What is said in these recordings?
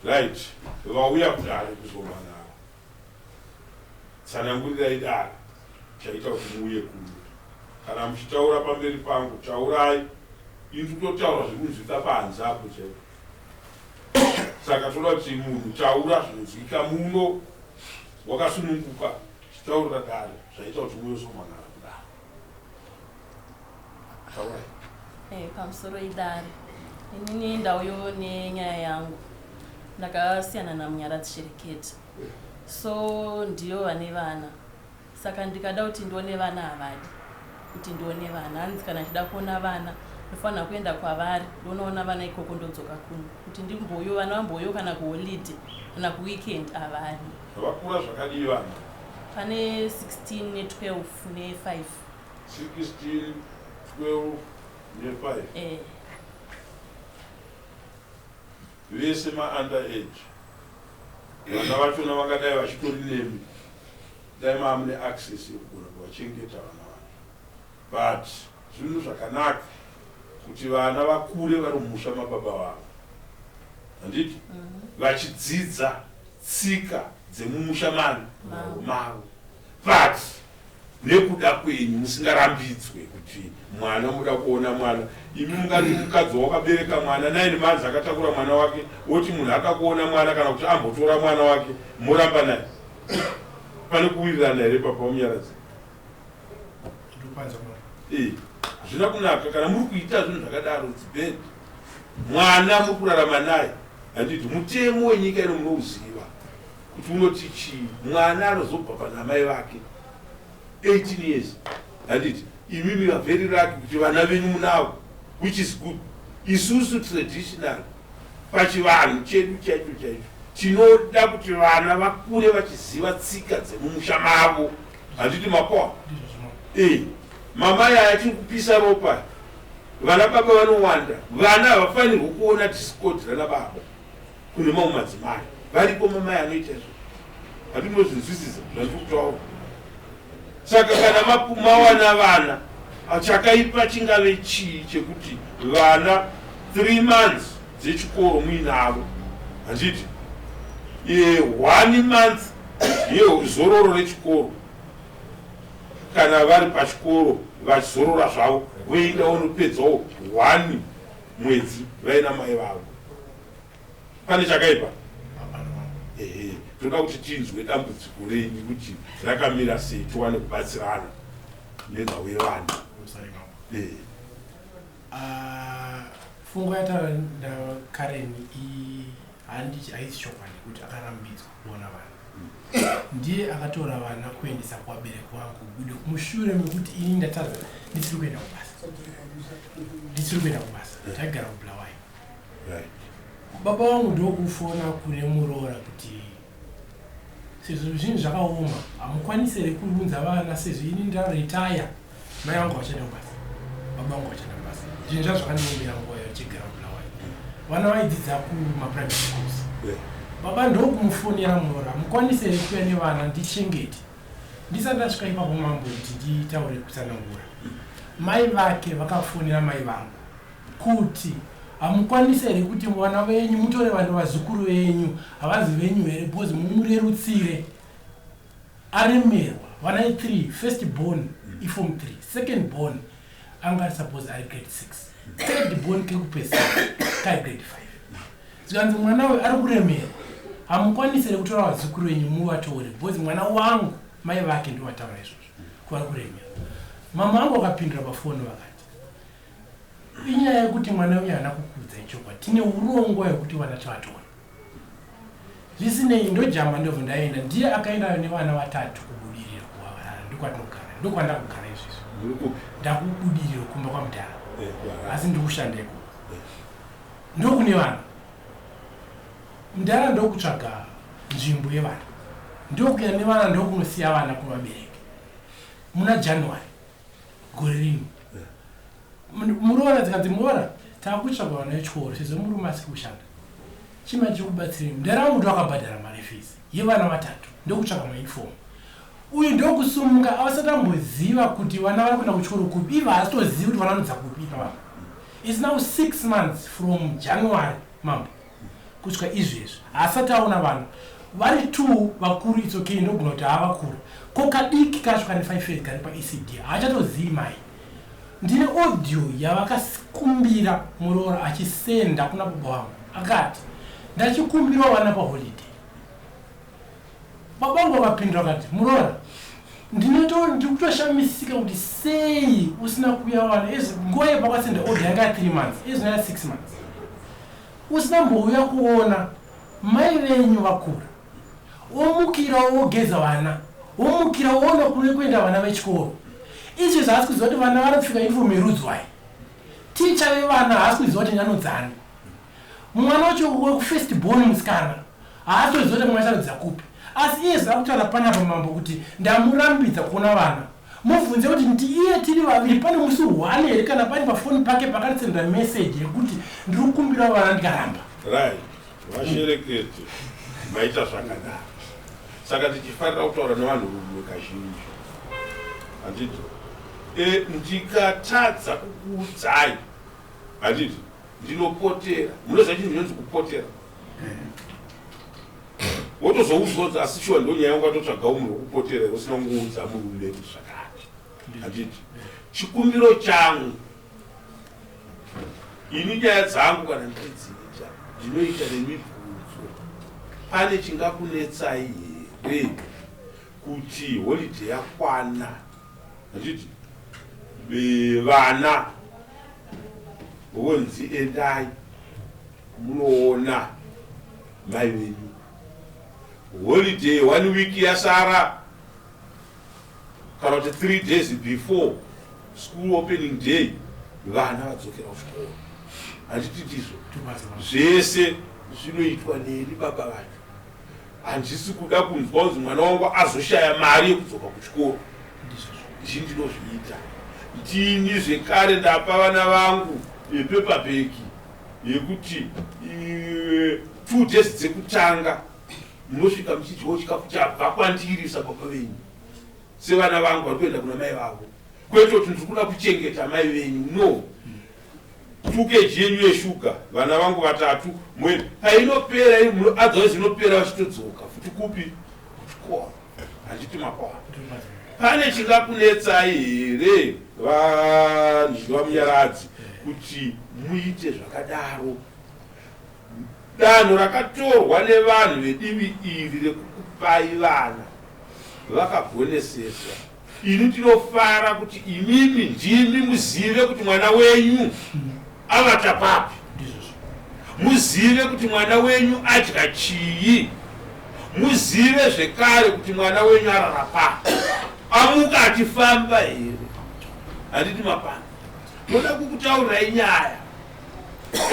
Right, vauya kudare kuzomhan'ara. Tsanangurirai dare chaita kuti muuye kuno. Kana muchitaura pamberi pangu, taurai. Ini ndikutotaura zviri kunzwika panze apo chaipo. Saka toda kuti munhu taura zvinonzwika muno wakasununguka, chitaurira dare zvaita kuti muuye kuzomhan'ara kudare. Taurai. Eh, pamusoro idare. Inini ndauyo nenyaya yangu. Ndakasiyana naMunyaradzi Sherekete. So ndiyo vane vana. Saka ndikada kuti ndione vana havadi kuti ndione vana. Hanzi kana ndichida kuona vana ndofanira kuenda kwavari ndonoona vana ikoko ndodzoka kuno. Kuti ndimboyo vana vamboyo kana kuholiday kana kuweekend havadi. Vakura zvakadii vana? Pane 16 ne12 ne5. 16, 12 ne5. Eh. Vese ma under age. Vana vachona vangadai vachitori nemi. Dai maa mune access yekugona kuvachengeta vana vacho. But zvinhu zvakanaka kuti vana vakure vari mumusha mababa vavo. Handiti? Vachidzidza tsika dzemumusha mani mavo. But nekuda kwenyu musingarambidzwe kuti mwana muda kuona mwana imi mungati mukadzi wakabereka mwana 9 months akatakura mwana wake woti munhu akakuona mwana kana kuti ambotora mwana wake moramba naye pane kuwirirana here papa Munyaradzi? Hazvina kunaka kana muri kuita zvinhu zvakadaro. It's bad. Mwana muri kurarama naye, handiti? Mutemo wenyika ino munouziva kuti unoti chii. Mwana anozobva pana mai vake 18 years, handiti? Imimi are very lucky kuti vana venyu munavo, which is good. Isusu traditional pachivanhu chedu chaicho chaicho tinoda kuti vana vakure vachiziva tsika dzemumusha mavo, handiti makoa? Mamai aya tiri kupisa ropa. Vana baba vanowanda, vana havafanirwi kuona discord rana baba kune mamwe madzimai. Variko mamai anoita izvo, handinozvinzwisisa zvandiri kutaura. Saka kana mawana vana, chakaipa chingave chii chekuti vana 3 months dzechikoro muinavo, handiti? 1 month yezororo rechikoro, kana vari pachikoro vachizorora zvavo, voenda vonopedzawo 1 mwedzi vaina mai vavo, pane chakaipa? Ehe, toda kuti tinzwe dambudziko renyu kuti rakamira sei, tiwane kubatsirana nenhau yevana. Pfungwa yataura Karen handi haisi chokwadi kuti akarambidzwa kuona vana. Ndiye akatora vana kuendesa kuvabereki vangu bude mushure mekuti ini ndatadza, ndisiri kuenda kubasa, ndisiri kuenda kubasa, taigara kuBulawayo. Baba vangu ndokufona kune muroora kuti sezvo zvinhu zvakaoma hamukwanisi here kuunza vana sezvo ini ndaretire, mai vangu vachaenda kubasa, baba vangu vachaenda kubasa. Zvinhu zvazvo zvakandiomera nguva iyo chigara kuBulawayo, vana vaidzidza kumaprivate schools. Baba ndokumufonera muroora, hamukwanisi here kuuya nevana ndichengete? Ndisati ndasvika ipapo mambo, kuti nditaure kutsanangura, mai vake vakafonera mai vangu kuti hamukwanisi here kuti vana venyu mutore vanhu vazukuru venyu, havazi venyu here, because mumurerutsire, aremerwa. Vana 3, first born iform 3, second born anga ari suppose ari grade 6, third born kekupedzisira kai grade 5. Zvikanzi mwana uyu ari kuremerwa, hamukwanisi here kutora vazukuru venyu muvatore, because mwana wangu mai vake ndovataura izvozvo kuvari kuremerwa. Mama vangu vakapindura pafoni vakati inyaya yekuti mwana uyu haana kukudza ichokwadi, tine urongwa hwekuti vana tivatora. Zvisinei ndojamba ndobva ndaenda, ndiye akaenda nevana vatatu kuBudiriro kuHarare, ndokwatinogara, ndokwandakugara izvizvi. Muri kupi? NdakuBudiriro kumba kwamudhara. Kuharare. Asi ndiri kushanda ikoko, ndokune vana. Mudhara ndokutsvaga nzvimbo yevana, ndokuenda nevana, ndokunosiya vana kuvabereki muna January gore rino. Muroora dzikanzi muroora taakutsvaga vana vechikoro sezvo murume asiri kushanda, chima chikubatsirei. Mudhara wangu ndo akabhadhara mari fees yevana vatatu, ndokutsvaga mauniform. Uyu ndokusumuka avasati amboziva kuti vana vari kuenda kuchikoro kupi, ivo haasitozivi kuti vana vanodza kupi ipavapa. It's now 6 months from January mambo. Kusvika izvezvi haasati aona vana vari two vakuru. It's okay, ndogona kuti haavakuru. Ko kadiki kacho kane 5 years kari paECD haachatozivi mai. Ndine audio yavakakumbira muroora achisenda kuna baba vangu, akati ndachikumbirawo vana paholiday. Baba vangu vakapindura akati, muroora, ndiri kutoshamisika kuti sei usina kuuya vana nguva yepakasenda audio yanga ya 3 months, ezvino ya 6 months, usina mbouya kuona mai venyu vakura. Womukira wogeza vana, womukira woona kune kuenda vana vechikoro. Izvezvi haasi kuziva kuti vana vanopfeka uniform yerudzwai. Ticha vevana haasi kuziva kuti ndanodzani. Mwana wacho wekufirst born musikana haatoziva kuti mwana achanodza kupi. Asi iye zvaa kutaura panapa, mambo, kuti ndamurambidza kuona vana. Mubvunze kuti ndi iye tiri vaviri pane musi one here kana pane pafoni pake pakatisendera meseji yekuti ndiri kukumbira vana ndikaramba. Right, VaSherekete, maita zvakanaka. Saka tichifarira kutaura nevanhu rumwe kazhinji, handiti? Ndikatadza kukuudzai, handiti, ndinopotera. Munoziva chinhu chinonzi kupotera? Wotozoudzwa kuti asi shuwa ndonyaya yangu, watotsvaga munhu wekupotera usina kungoudza murume kuti zvakati, handiti? Chikumbiro changu ini, nyaya dzangu kana ndichidziita ndinoita nemibvunzo. Pane chingakunetsai here kuti holiday yakwana, handiti, vana vonzi endai munoona mai venyu, holiday one week yasara kana kuti 3 days before school opening day, vana vadzokera kuchikoro, handiti ndizvo? Zvese zvinoitwa neni baba vacho. Handisi kuda kunzwa kunzi mwana wangu azoshaya mari yekudzoka kuchikoro. Ndii ndinozviita ndini. Zvekare ndapa vana vangu paper bag yekuti 2 days dzekutanga munosvika muchidyawo chikafu chabva kwandiri sababa venyu, sevana vangu vari kuenda kuna mai vavo. Kwete kuti ndiri kuda kuchengeta mai venyu, no. 2 kg yenyu yeshuga, vana vangu vatatu, painopera, otherwise inopera vachitodzoka futi kupi? Kuchikoro, handiti makwana? Pane chingakunetsai here, vanhu vaMunyaradzi, kuti muite zvakadaro? Danho rakatorwa nevanhu vedivi iri rekukupai vana vakagoneseswa. Ini ndinofara kuti imimi ndimi muzive kuti mwana wenyu avata papi, muzive kuti mwana wenyu adya chii, muzive zvekare kuti mwana wenyu arara papi, amuka achifamba here, handiti mapano? Ndoda kukutaurirai nyaya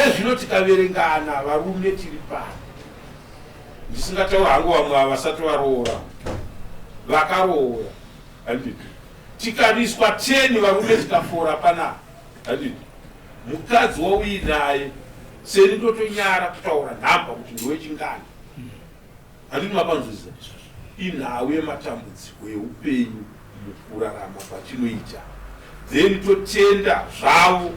ezvino. Tikaverengana varume tiri pano, ndisingataura hangu vamwe ava vasati varoora, vakaroora, handiti, tikariswa 10 varume tikafora panapa, handiti, mukadzi wauinaye seni ndotonyara kutaura nhamba kuti ndowechingani, handiti mapanzwisa? Inhau yematambudziko eupenyu mukurarama kwatinoita. Then totenda zvavo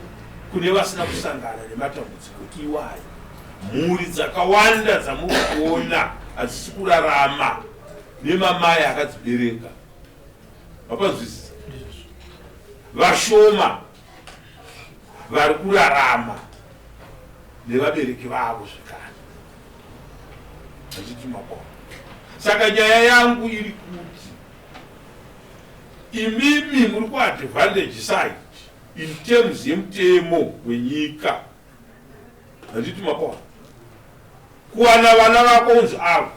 kune vasina kusangana nematambudziko iwayo. Mhuri dzakawanda dzamuri kuona hadzisi kurarama nemamai akadzibereka, mapanzwisisa? Vashoma vari kurarama nevabereki vavo zvekare, handiti makona? Saka nyaya yangu iri kuti imimi muri kuadvantage side in terms yemutemo wenyika, handiti makona? Kuwana vana vako unzi avo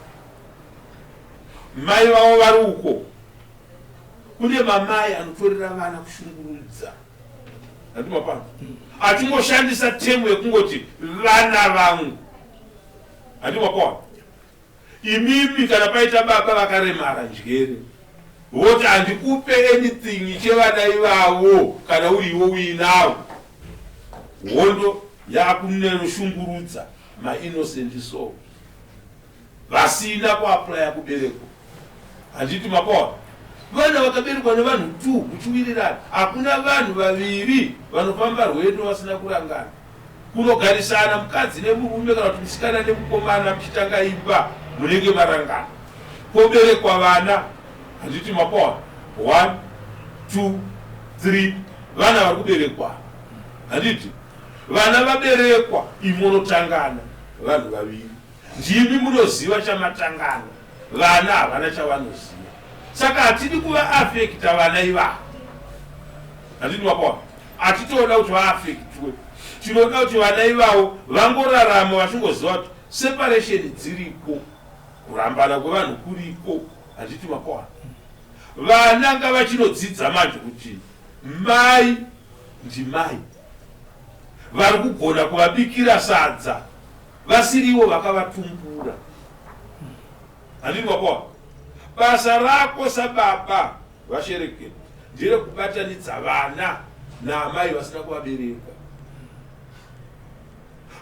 mai vavo vari uko. Kune mamai anotorera vana kushungurudza, handiti mapano? Achingoshandisa term yekungoti vana vangu, handiti mapano? Imimi kana paita baba vakaremara njere, voti handikupe anything chevana ivavo kana uri iwo uinavo. Hondo yakunenoshungurudza mainnocent soul vasina kuapplya kuberekwa, handiti mapona? Vana vakaberekwa nevanhu two muchiwirirana. Hakuna vanhu vaviri vanofamba rwendo vasina kurangana. Kunogarisana mukadzi nemurume kana kuti musikana nemukomana muchitanga imba munenge marangana. Poberekwa vana, handiti mapaona? 1, 2, 3, vana vari kuberekwa. Handiti? Vana vaberekwa, imi monotangana vanhu vaviri. Ndimi munoziva chamatangana, vana havana chavanoziva. Saka hatidi kuvaafekita vana ivava. Handiti mapaona? Hatitoda kuti vaafektwe. Tinoda kuti vana ivavo vangorarama vachingoziva kuti separation dziriko, kurambana kwevanhu kuriko. Handiti mapaona? Vana ngavachinodzidza manje kuti mai ndimai vari kugona kuvabikira sadza vasirivo vakavatumbura. Handiti mapaona? Basa rako sababa VaSherekete nderekubatanidza vana naamai vasina kuvabereka.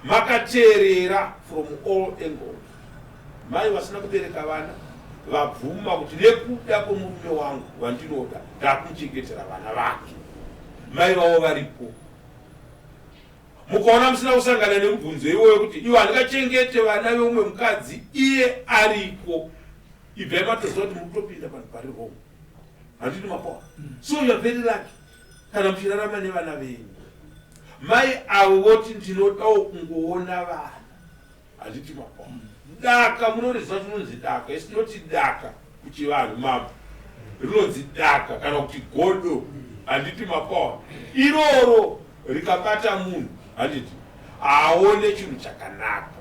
Makateerera from all angles. Mai vasina kubereka vana vabvuma kuti nekuda kwemurume wangu wandinoda ndakumuchengetera vana vake. Mai vavo varipo. Mukaona musina kusangana nemubvunzo iwoyo kuti iwo handingachengete vana veumwe mukadzi iye ariko, ibvai matoziva kuti muri kutopinda panhu pari wrong. Handiti mapawa? So you are very lucky kana muchirarama nevana venyu. Mai avo voti ndinodawo kungoona vana. Handiti mapawa? Daka munoriziva chinonzi daka. Isu tinoti daka kuchivanhu mambo. Rinonzi daka kana kuti godo. Handiti mapawa? Iroro rikabata munhu, handiti, haaone chinhu chakanaka.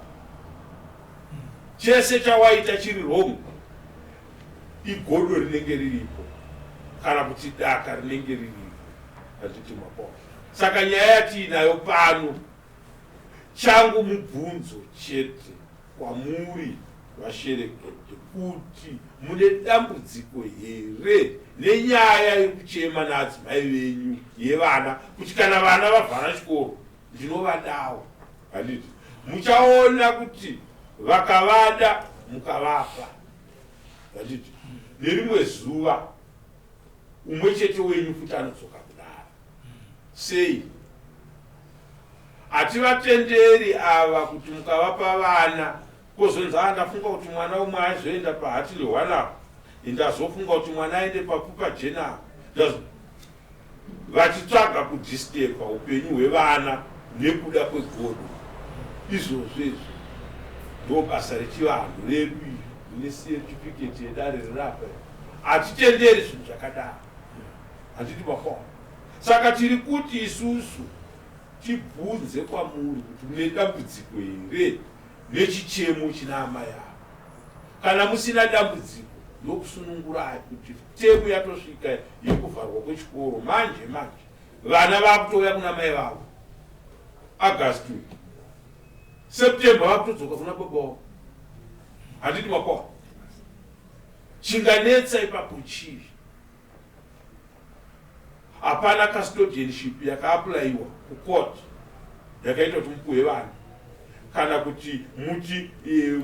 Chese chawaita chiri wrong, igodo rinenge riripo kana kuti daka rinenge riripo. Handiti mapawa? Saka nyaya yatiinayo pano, changu mubvunzo chete kwamuri vaSherekete kuti mune dambudziko here nenyaya yekuchema naadzimai venyu yevana kuti kana vana vavhara chikoro ndinovadawo. Handiti muchaona kuti vakavada mukavapa. Handiti nerimwe zuva umwe chete wenyu futi anodzoka kudaro. Sei? Hativatenderi ava kuti mukavapa vana kozonzi ah ndafunga kuti mwana umwe aizoenda paHatley one apo, ndazofunga kuti mwana aende paPupa Jena apo. Vachitsvaga kudisturba upenyu hwevana nekuda kwegodo. Izvozvo izvo ndobasa rechivanhu redu iri rine certificate yedare rirapa iri. Hatitenderi zvinhu zvakadaro. Handiti mafaona? Saka tiri kuti isusu tibvunze kwamuri kuti mune dambudziko here nechichemo china amai ava. Kana musina dambudziko ndokusunungurai kuti temu yatosvika yekuvharwa kwechikoro manje manje vana vakutouya kuna mai vavo August, September vakutodzoka kuna baba vavo. Handiti makoa? Chinganetsa ipapo chii? Hapana custodianship yakaapplywa kucourt yakaita kuti mupuhe vana kana kuti muti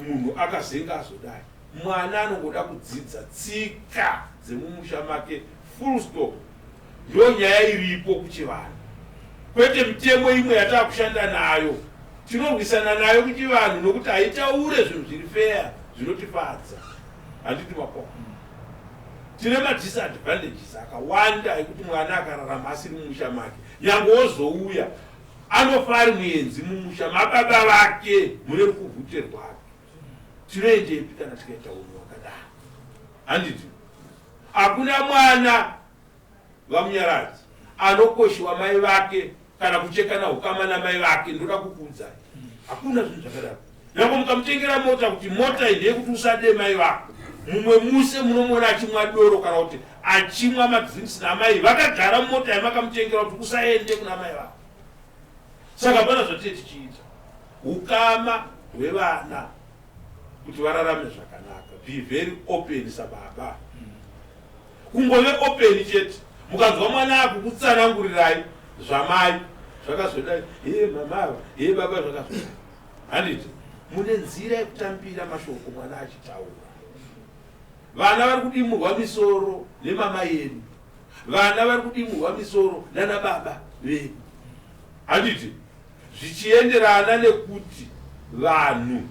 munhu akazenga azodai. Mwana anongoda kudzidza tsika dzemumusha make full stop. Ndo nyaya iripo kuchivanhu, kwete mitemo imwe yataakushanda nayo. Tinorwisana nayo kuchivanhu nokuti haitaure zvinhu zviri fair zvinotifadza. Handiti makoma? Tine madisadvantages akawanda ekuti mwana akararama asiri mumusha make, nyange ozouya anofa ari muenzi mumusha mababa vake mune rukuvhute rwake. Tinoendepi kana tikaita unhu hwakadaro? Handiti hakuna mwana vaMunyaradzi anokoshiwa mai vake kana kuchekana hukama namai vake. Ndoda kukuudzai, hakuna zvinhu zvakadaro. Nyange mukamutengera mota kuti mota iyi ndeyekuti usade mai vako, mumwe muse munomuona achimwa doro kana kuti achimwa madrinks namai vakagara mumota yamakamutengera kuti usaende kuna mai vako. Saka hapana zvatee tichiita hukama hwevana kuti vararame zvakanaka. Be very open sababa. Kungove open chete. Mukanzwa mwana akukutsanangurirai zvamai zvakazodai, hee mama ava, hee baba zvakazodai, handiti mune nzira yekutambira mashoko mwana achitaura. Vana vari kudimurwa misoro nemamai edu, vana vari kudimurwa misoro nana baba vedu, handiti? Zvichienderana nekuti vanhu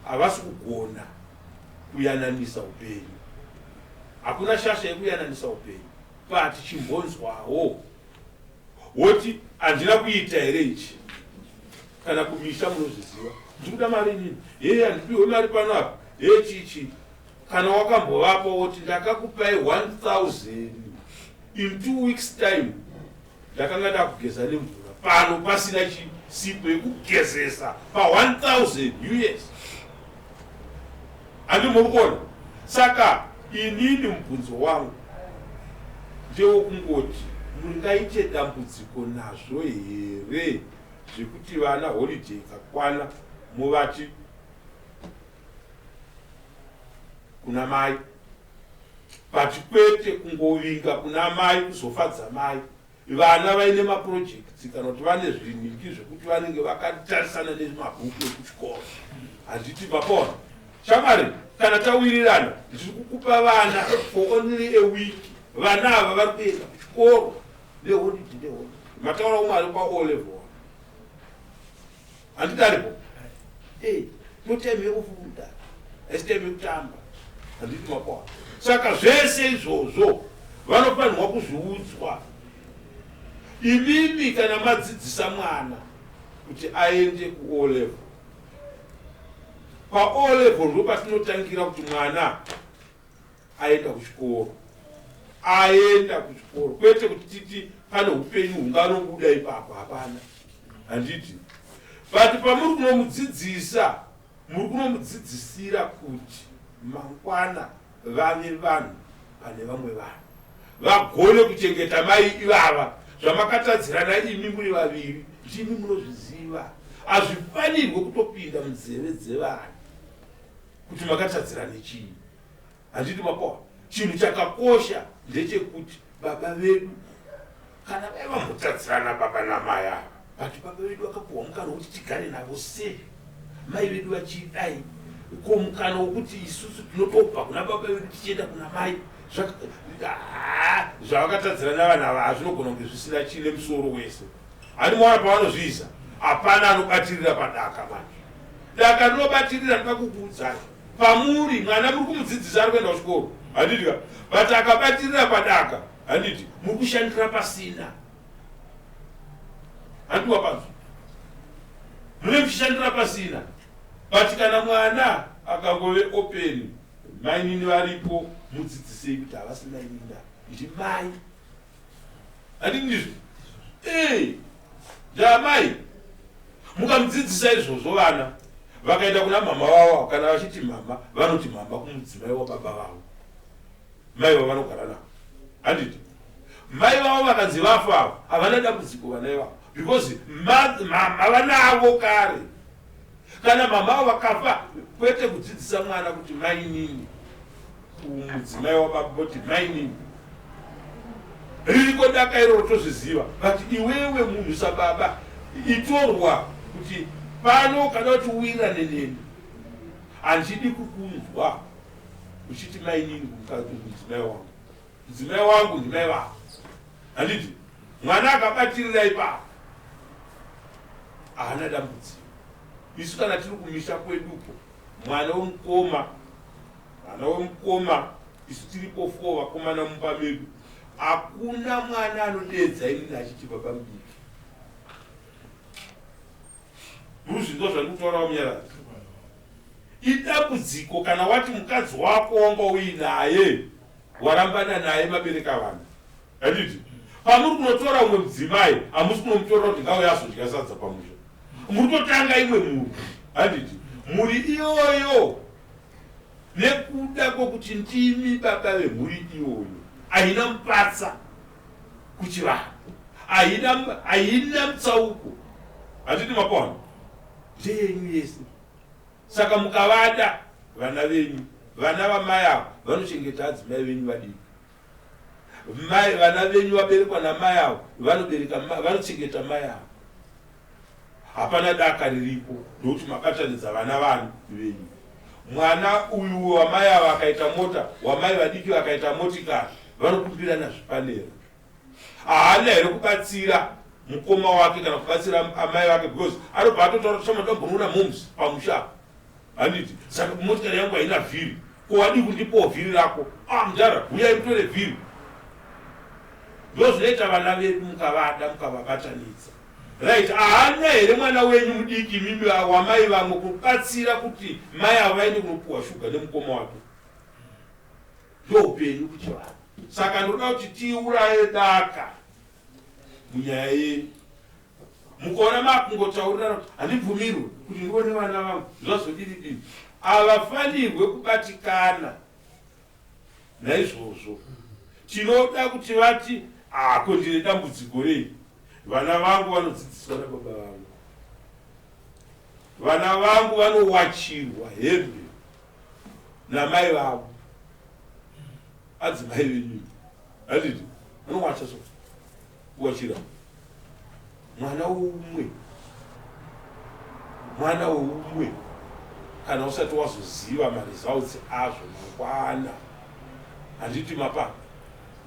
havasi kugona kuyananisa upenyu. Hakuna shasha yekuyananisa upenyu but chimbonzwawo woti handina kuita here ichi kana kumisha munozviziva ndikuda mari inini hee handipiwe mari pano apa hee chichi kana wakambovapa woti ndakakupai 1000 in 2 weeks time ndakanga ndakugeza nemvura pano pasina chisipo yekugezesa pa 1000 us handi muri kuona saka inini mubvunzo wangu ndewokungoti mungaite dambudziko nazvo here zvekuti vana holiday ikakwana muvati kuna mai but kwete kungovinga kuna mai kuzofadza mai vana vaine maprojects kana kuti vane zviniki zvekuti vanenge vakatarisana nemabhuku ekuchikoro handiti mapona shamwari kana tawirirana ndiri kukupa vana for only a week vana ava vari kuenda kuchikoro neholiday neholiday mataura umwe ari pa O level handiti aripo eh, no time yekufunda haisi time yekutamba handiti mapoa saka zvese izvozvo vanofanirwa kuzviudzwa imimi kana madzidzisa mwana kuti aende kuO level paO level ndo patinotangira kuti mwana aenda kuchikoro aenda kuchikoro kwete kuti titi pane upenyu hunganobuda ipapo hapana handiti but pamuri kunomudzidzisa muri kunomudzidzisira kuti mangwana vave vanhu pane vamwe vanhu vagone kuchengeta mai ivava zvamakatadzirana imi muri vaviri ndimi munozviziva hazvifanirwe kutopinda munzeve dzevanhu kuti makatadzirane chii handiti mapoa chinhu chakakosha ndechekuti baba vedu kana vai vambotadzirana baba namai ava but baba vedu vakapuhwa mukana wekuti tigare navo sei mai vedu vachidai ko mukana wekuti isusu tinotobva kuna baba vedu tichienda kuna mai zvavakatadzirana vanhu ava hazvinogona kunge zvisina chine musoro wese Hani maona pavanozviisa hapana anobatirira padaka manje daka rinobatirira ndoda kukuudzai pamuri mwana muri kumudzidzisa ari kuenda kuchikoro handiti ka but akabatirira padaka handiti muri kushandira pasina handiti wapanzwa mune muchishandira pasina but kana mwana akangove open mainini varipo mudzidzisei kuti havasi mainini ndimai handiti ndizvo ee ndaamai mukamudzidzisa izvozvo vana vakaenda kuna mama vavo kana vachiti mama vanoti mama kumudzimai wababa vavo mai vavanogara navo handiti mai vavo vakanzi vafa avo havana dambudziko vana ivavo because mama vanavo kare kana mama avo vakafa kwete kudzidzisa mwana kuti mainini Mudzimai wababa voti mainini ririko daka iroro tozviziva but iwewe munhu sababa itorwa kuti pano ukada kuti uwirane neni handidi kukunzwa uchiti mainini kumukadzi mudzimai wangu mudzimai wangu ndimai vako handiti mwana akabatirira ipapo haana dambudziko isu kana tiri kumisha kweduko mwana wemukoma Mwana wemukoma isu tiripo fo vakomana mumba medu hakuna mwana anodeedza inini achiti baba mudiki muruzvinzwa zvandikutaura vamunyaradzi idambudziko kana wati mukadzi wako wanga uinaye warambana naye mabereka vana handiti pamuri kunotora umwe mudzimai hamusi kunomutorera kuti ngauye azodya sadza pamusha muri kutotanga imwe mhuri handiti mhuri iyoyo Nekuda kwekuti ndimi baba vemhuri iyoyo, haina mupatsa kuchivanhu, haina haina mutsauko, handiti mapaona, ndeyenyu yese. Saka mukavada vana venyu, vana vamai ava vanochengeta adzimai venyu vadiki. Mai vana venyu vaberekwa namai avo vanobereka vanochengeta mai avo. Hapana daka riripo nokuti mabatanidza vana vani venyu. Mwana uyu wamai ava akaita mota, wamai vadiki vakaita motikari, vanokumbirana zvipanera. Haana here kubatsira? mukoma wake kana kubatsira amai vake, because anobva atotaura kuti shamwari ndambonoona moms pamusha apa, handiti? Saka motikari yangu haina vhiri, ko wadii kundipawo vhiri rako? Ah, mudhara, uyai mutore vhiri. Ndo zvinoita vana vedu mukavada, mukavabatanidza right. Haana here mwana wenyu mudiki mimi wamai vamwe kubatsira kuti mai avo vaende kunopuhwa shuga nemukoma wake? Ndo upenyu kuchivanhu. Saka ndoda kuti tiuraye daka munyaya yenyu. Mukaona makungotaurirana kuti handibvumirwe kuti ndione vana vangu, zvazodini dini, havafanirwe kubatikana. Naizvozvo tinoda kuti vati, ako ndine dambudziko rei? Vana vangu vanodzidziswa nababa vangu, vana vangu vanowachirwa hembe namai vavo. Adzimai venyu, handiti vanowacha? So kuwachira mwana umwe, mwana weumwe, kana usati wazoziva maresults azvo mangwana, handiti? Mapa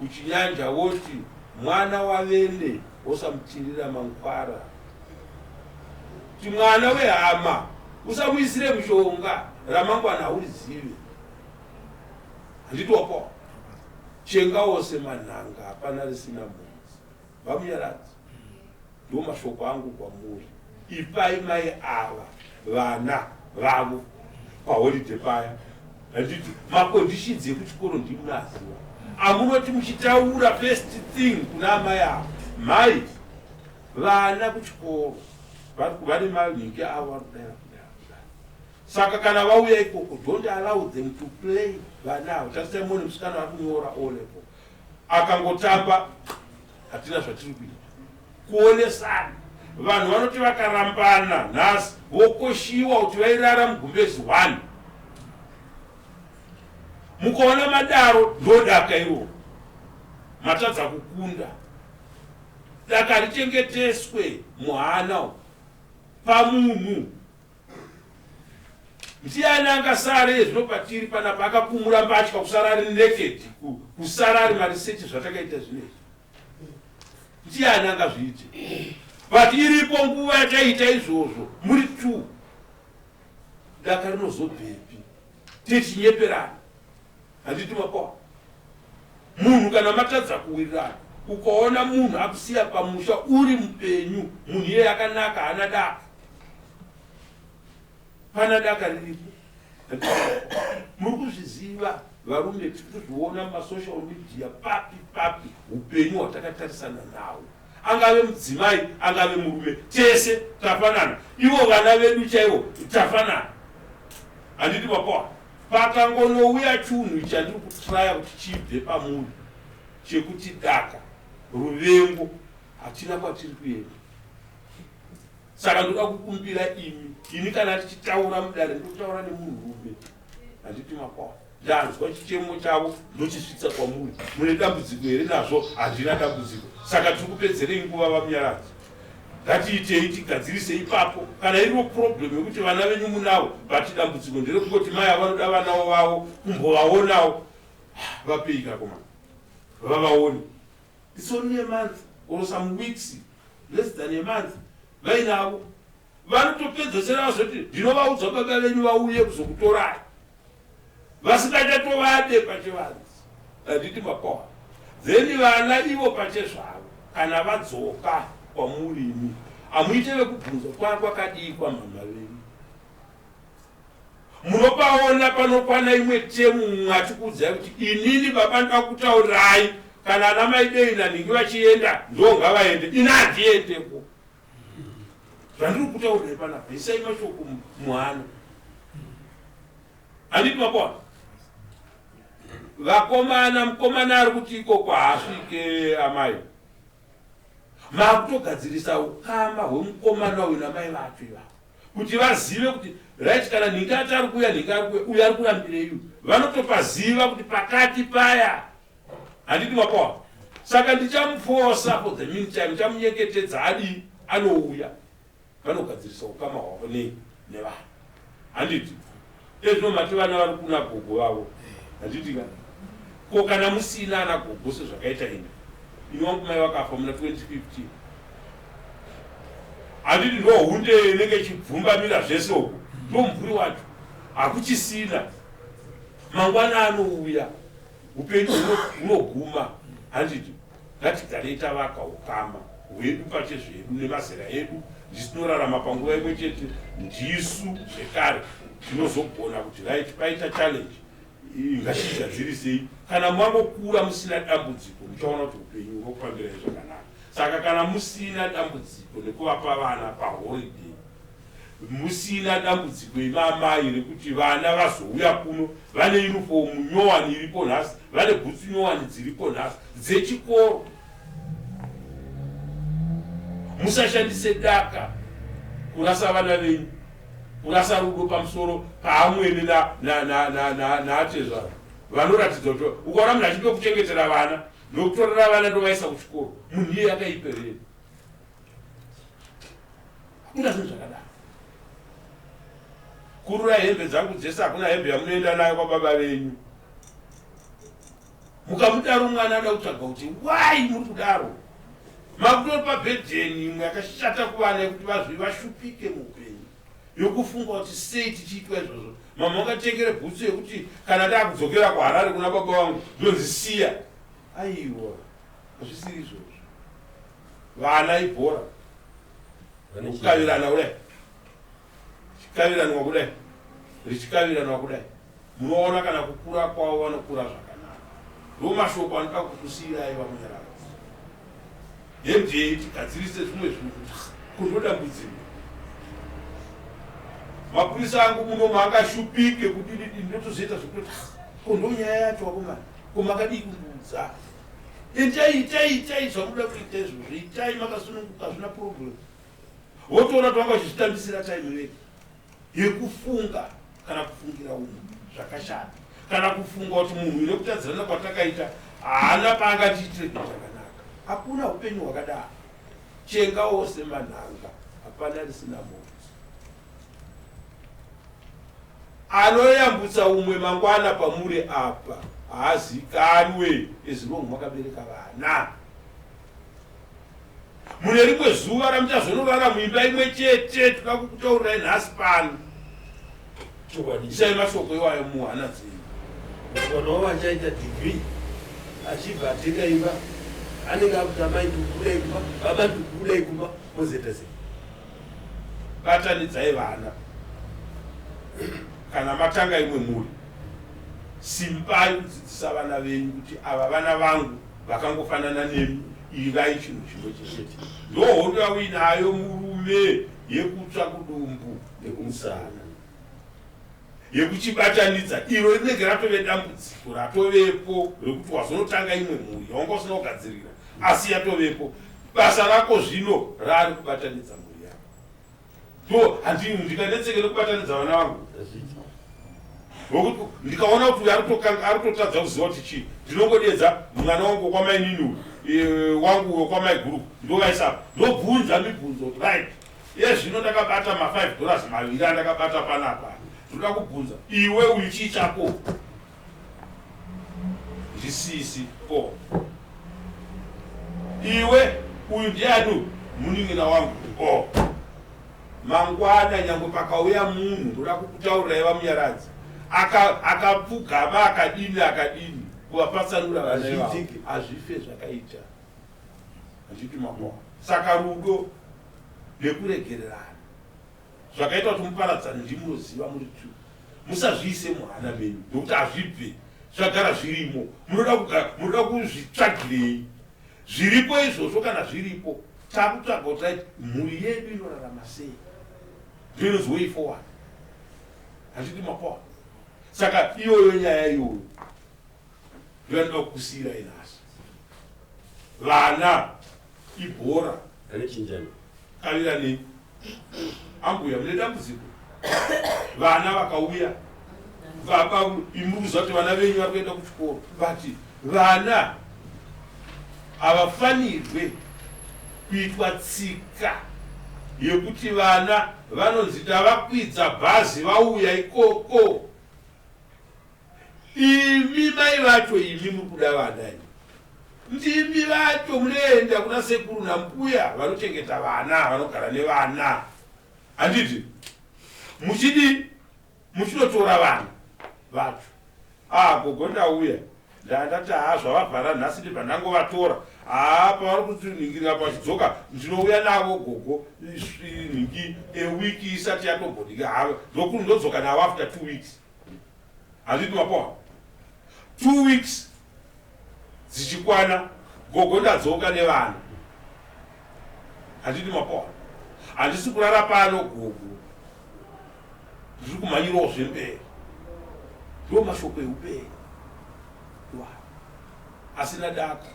uchinyanja woti mwana wavene wosamutirira mankwara, kuti mwana wehama usamuisire mushonga, ramangwana haurizive, handiti? Wapawa chenga wose manhanga, hapana risina mhodzi. VaMunyaradzi, ndo mashoko angu kwamuri. Ipai mai ava vana vavo paholiday paya, handiti? Maconditions ekuchikoro ndimunaziva amunoti muchitaura. First thing kuna amai ava, mai, vana kuchikoro vane manhingi avo, vari kudai, vari kudai, vari kudai. Saka kana vauya ikoko, don't allow them to play. Vana avo, tarisai muone musikana ari kunyora O level, akangotamba, hatina zvatiri kuita. Kuonesana, vanhu vanoti vakarambana nhasi vokoshiwa kuti vairara mugumbezi 1. Mukaona madaro, ndodaka iroro matadza kukunda. Daka richengeteswe muhana pamunhu. Ndiani angasare zvino patiri panapa akakumura mbatya, kusara ari naked, kusara ari marisechi? Zvatakaita zvinezvi, ndiani angazviite? But iripo nguva yataiita izvozvo muri two. Daka rinozobvepi tichinyeperana, handiti? Mapawa munhu kana matadza kuwirirana, ukaona munhu akusiya pamusha uri mupenyu, munhu iyeye akanaka, haana daka. Pana daka riripo, muri kuzviziva varume, tiri kuzviona mumasocial media, papi papi. Upenyu hwatakatarisana nawo, angave mudzimai, angave murume, tese tafanana. Ivo vana vedu chaivo tafanana, handiti? Mapawa pakangonouya chunhu chandiri kutraya kuti chibve pamuri, chekuti daka, ruvengo, hatina kwatiri kuenda. Saka ndoda kukumbira imi, ini kana tichitaura mudare ndokutaura nemunhurume, handiti? Makwa ndanzwa chichemo chavo, ndochisvitsa kwamuri. Mune dambudziko here nazvo? Handina dambudziko. Saka tiri kupedzerei nguva, VaMunyaradzi? Ngatiitei tigadzirise ipapo. Kana iriwo problem yekuti vana venyu munavo, but dambudziko nderekungoti mai avanoda vanawo vavo kumbovaonawo, vapei kakomana vavaone. It's only a month or some weeks, less than a month vainavo. Vanotopedzesera vazoti ndinovaudza baba venyu vauye kuzokutorai, vasingachatovade pachivanzi, handiti? Mapawa then vana ivo pachezvavo kana vadzoka kwamurimi, hamuite vekubvunza kwakadii kwamhama venyu. Munopaona panokwana imwe temu, mumwe achikuudzai kuti inini baba ndoda kutaurirai, kana ana mai dei nanhingi vachienda, ndo ngavaende, ini handiendeko. Zvandiri kutaurirai panapa, isai mashoko muhana, handiti? Mapona vakomana, mukomana ari kuti ikoko haasvike amai. Makutogadzirisa ukama hwemukomana uyu namai vacho ivavo, kuti vazive kuti right, kana nhingi ati ari kuuya, nhingi ari kuuya, uyu ari kurambirei? Vanotopaziva kuti pakati paya, handiti? Mapawa saka ndichamufosa for the meantime, ndichamunyengetedza adii, anouya, vanogadzirisa ukama hwavo nei nevanhu, handiti? Ezvino mati vana vari kuna gogo vavo, handiti ka? Ko kana musina ana gogo, sezvakaita ini? Ini wangu mai vakafa muna 2015. Handiti ndohunde inenge ichibvumbamira zvese uku, ndomumvuri wacho hakuchisina. Mangwana anouya, upenyu hunoguma. Handiti ngatigarei tavaka ukama hwedu pachezvedu nemazera edu, ndisu tinorarama panguva imwe chete, ndisu zvekare tinozogona kuti right paita challenge ngatigadzirisei. Kana mangokura musina dambudziko, muchaona kuti upenyu hunokufambirai zvakanaka. Saka kana musina dambudziko nekuvapa vana paholiday, musina dambudziko imi amai rekuti vana vazouya kuno vane uniform nyowani iripo nhasi, vane bhutsu nyowani dziripo nhasi dzechikoro, musashandise daka kurasa vana venyu, kurasa rudo pamusoro paamwene naatezvara vanoratidza kuti ukaona munhu achitokuchengetera vana ndokutorera vana ndovaisa kuchikoro, munhu iye akaiperera. Hakuna zvinhu zvakadaro. Kurura hembe dzangu dzese, hakuna hembe yamunoenda nayo kwababa venyu. Mukamudaro mwana ada kutsvaga kuti why muri kudaro, makutopa bhedheni imwe yakashata kuvana yekuti vazvi vashupike muupenyu, yokufunga kuti sei tichiitwa izvozvo. Mama ungatengere bhutsu yekuti kana ndakudzokera kuHarare kuna baba vangu ndonzi siya. Aiwa, hazvisiri izvozvo. Vana ibhora kukavirana kudai, chikaviranwa kudai, richikaviranwa kudai, munoona kana kukura kwavo vanokura zvakanaka. Ndo mashoko anoda kukusiyirai vaMunyaradzi. Hemjei tigadzirise zvimwe zvinhu kundodambudziko. Mapurisa angu muno maakashupike kudididi, ndotozoita zvekutoti kondo nyaya yacho vakomana, ko makadii kundiudza? Itai, itai, itai zvamunoda kuita izvozvo, itai makasununguka, hazvina problem. Wotoona kuti vanga vachizvitambisira time vega yekufunga kana kufungira umwe zvakashata, kana kufunga kuti munhu uyu nekutadzirana kwatakaita haana paangatiitire chinhu chakanaka. Hakuna upenyu hwakadaro. Chenga wose manhanga, hapana risina mhodzi. Anoyambutsa umwe mangwana pamuri apa haazikanwe as long makabereka vana. Mune rimwe zuva ramuchazonorara muimba imwe chete, toda kukutaurirai nhasi pano. Chokwadi. Isai mashoko iwayo muhana dzenyu. Mwana wavo achaita degree achibva atenga imba, anenge akuti amai ndikubudai kumba, baba ndikubudai kumba, mozoita sei? Batanidzai vana. Kana matanga imwe mhuri, simbai kudzidzisa vana venyu kuti ava vana vangu vakangofanana nemi, ivai chinhu chimwe chete. Ndohondo yauinayo murume yekutsva kudumbu nekumusana, yekuchibatanidza. Iro rinenge ratove dambudziko ratovepo rekuti wazonotanga imwe mhuri yawanga usina kugadzirira, asi yatovepo. Basa rako zvino rari kubatanidza mhuri yako. To handi ndikanetseke nekubatanidza vana vangu, nokuti ndikaona kuti uyu arikutotadza kuziva kuti chii, ndinongodedza mwana wangu kwamainini uyu, wangu uyo kwamaiguru, ndovaisa apa, ndobvunza mibvunzo kuti right, iye zvino ndakabata ma5 dollars maviri andakabata panapa, ndoda kubvunza iwe uyu chii chako? Ndisisi ko iwe uyu ndiani? Munin'ina wangu. O mangwana nyangwe pakauya munhu, ndoda kukutaurirai vaMunyaradzi, akapfugama akadini akadini kuvapatsanura vana ivavo, Hazviitiki. hazvife zvakaita. Hazviiti makoa. Saka rudo nekuregererana zvakaita kuti muparadzane ndimunoziva muri two. Musazviise muhana menyu nokuti hazvibve, zvagara zvirimo. Munoda kugara, munoda kuzvitsvagirei zviripo izvozvo? Kana zviripo, takutsvaga kuti right, mhuri yedu inorarama sei, ndiyo inonzi way forward. Hazvidi makoa. Saka iyoyo nyaya iyoyo ndiyo yandinoda kukusiyirai nhasi. Vana ibhora. Anochinjana. Kaviranei. Ambuya, mune dambudziko. Vana vakauya, baba imi muri kuziva kuti vana venyu vari kuenda kuchikoro, but vana havafanirwe kuitwa tsika yekuti vana vanonzi tavakwidza bhazi vauya ikoko. Imi mai vacho, imi muri kuda vana imi. Ndimi vacho munoenda kuna sekuru nambuya vanochengeta vana, vanogara nevana. Handiti? Muchidii? Muchinotora vana vacho. Ah, gogo ndauya. Ndandati haa zvavavhara nhasi ndibva ndangovatora. Haa pavari kutinhingirira pachidzoka ndinouya navo gogo nhingi a week isati yatombonhingi haa ndodzoka navo after 2 weeks. Handiti mapoa? 2 weeks dzichikwana gogo ndadzoka nevana. Handiti mapoa? Handisi kurara pano gogo. Ndiri kumhanyirawo zvemberi. Ndiwo mashoko eupenyu iwayo asina daka.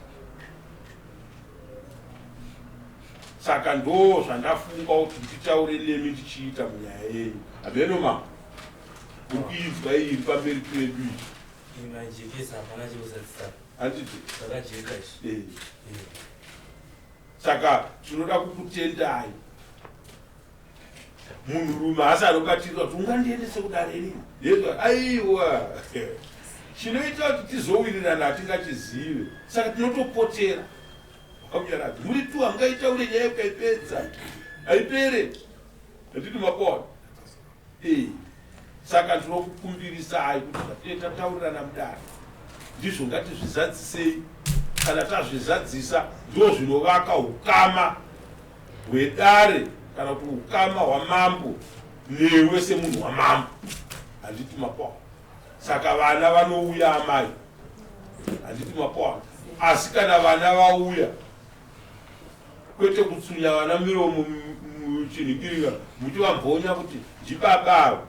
Saka ndo zvandafunga kuti nditaure nemi ndichiita munyaya yenyu. Hameno mama, uri kuinzwa iyi iri pamberi pedu iyi. Imajekesa hapana chekuzadzisa. Handiti? Zvakajeka izvi. Eh. Saka tinoda kukutendai. Munhurume haasi anobatirwa kuti ungandiendese kudare rini. Yezwa aiwa. Chinoita kuti tizowirirana hatingachizive. Saka tinotopotera. Vamunyaradzi muri tu hamungaitaure nyaya ukaipedza. Haipere. Handiti makona. Eh. Saka ndinokukumbirisai kuti zvatinenge tataurirana mudare ndizvo ngatizvizadzisei. Kana tazvizadzisa ndo zvinovaka ukama hwedare kana kuti ukama hwamambo newe semunhu wamambo. Handiti makona. Saka vana vanouya amai. Handiti makona. Asi kana vana vauya kwete kutsunya vana miromo muchinhikirira muchivamhonya kuti ndibaba ava.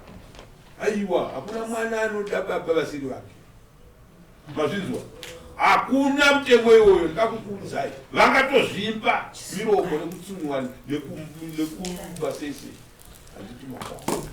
Aiwa, hakuna mwana anoda baba vasiri vake. Mazvinzwa? Hakuna mutemo iwoyo, ndikakukuudzai. Vangatozvimba miromo nekutsunywa nekuba sei sei. Handiti makona.